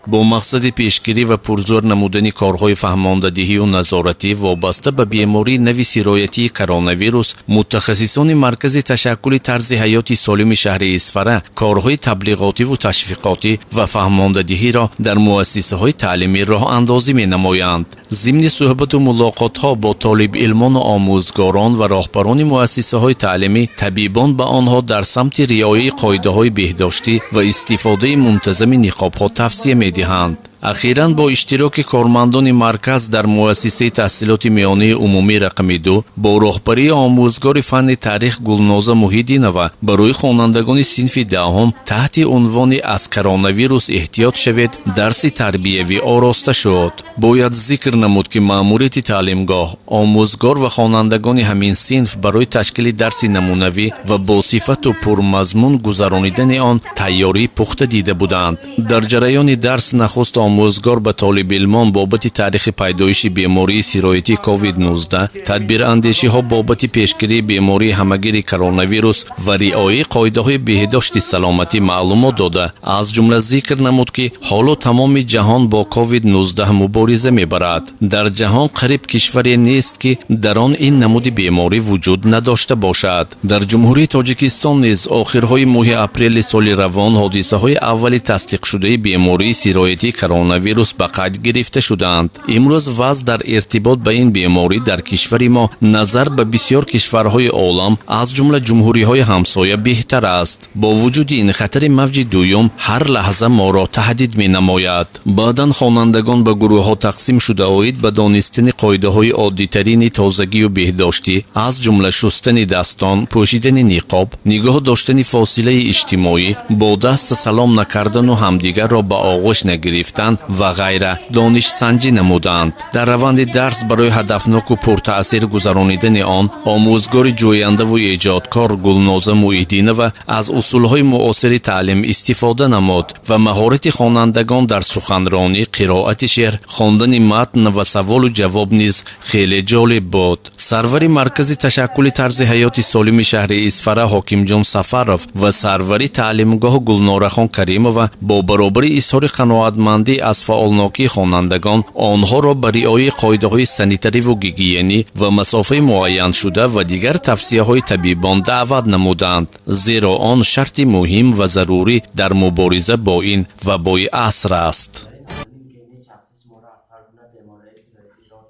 Бо мақсади пешгирӣ ва пурзӯр намудани корҳои фаҳмондадиҳию назоратӣ вобаста ба бемории нави сироятии коронавирус, мутахассисони Маркази ташаккули тарзи ҳаёти солими шаҳри Исфара корҳои таблиғотиву ташвиқотӣ ва фаҳмондадиҳиро дар муассисаҳои таълимӣ роҳандозӣ менамоянд. Зимни суҳбату мулоқотҳо бо толибилмону омӯзгорон ва роҳбарони муассисаҳои таълимӣ, табибон ба онҳо дар самти риояи қоидаҳои беҳдоштӣ ва истифодаи мунтазами ниқобҳо тавсия медиҳанд. Ахиран бо иштироки кормандони марказ дар муассисаи таҳсилоти миёнаи умумӣ рақами 2 бо роҳбарии омӯзгори фанни таърих Гулноза Муҳиддинова барои хонандагони синфи 10-ум таҳти унвони «Аз коронавирус эҳтиёт шавед» дарси тарбиявӣ ороста шуд. Бояд зикр намуд, ки маъмурияти таълимгоҳ, омӯзгор ва хонандагони ҳамин синф барои ташкили дарси намунавӣ ва босифату пурмазмун гузаронидани он тайёрии пухта дида буданд. Дар ҷараёни дарс нахуст омӯзгор ба толибилмон бобати таърихи пайдоиши бемории сироятии COVID-19, тадбирандешиҳо бобати пешгирии бемории ҳамагири коронавирус ва риояи қоидаҳои беҳдошти саломатӣ маълумот дода, аз ҷумла зикр намуд, ки ҳоло тамоми ҷаҳон бо COVID-19 мубориза мебарад. Дар ҷаҳон қариб кишваре нест, ки дар он ин намуди беморӣ вуҷуд надошта бошад. Дар Ҷумҳурии Тоҷикистон низ охирҳои моҳи апрели соли равон ҳодисаҳои аввали тасдиқшудаи бемории сироятии коронавирус ба қайд гирифта шудаанд. Имрӯз вазъ дар иртибот ба ин беморӣ дар кишвари мо назар ба бисёр кишварҳои олам, аз ҷумла ҷумҳуриҳои ҳамсоя, беҳтар аст. Бо вуҷуди ин, хатари мавҷи дуюм ҳар лаҳза моро таҳдид менамояд. Баъдан хонандагон ба гурӯҳҳо тақсим шуда, оид ба донистани қоидаҳои оддитарини тозагию беҳдоштӣ, аз ҷумла шустани дастон, пӯшидани ниқоб, нигоҳ доштани фосилаи иҷтимоӣ, бо даст салом накардану ҳамдигарро ба оғӯш нагирифтан ва ғайра донишсанҷӣ намуданд. Дар раванди дарс барои ҳадафноку пуртаъсир гузаронидани он омӯзгори ҷӯяндаву эҷодкор Гулноза Муҳиддинова аз усулҳои муосири таълим истифода намуд ва маҳорати хонандагон дар суханронӣ, қироати шеър, хондани матн ва саволу ҷавоб низ хеле ҷолиб буд. Сарвари Маркази ташаккули тарзи ҳаёти солими шаҳри Исфара Ҳокимҷон Сафаров ва сарвари таълимгоҳ Гулнорахон Каримова бо баробари изҳори қаноатмандӣ аз фаъолнокии хонандагон онҳоро ба риояи қоидаҳои санитариву гигиенӣ ва масофаи муайяншуда ва дигар тавсияҳои табибон даъват намуданд, зеро он шарти муҳим ва зарурӣ дар мубориза бо ин вабои аср аст.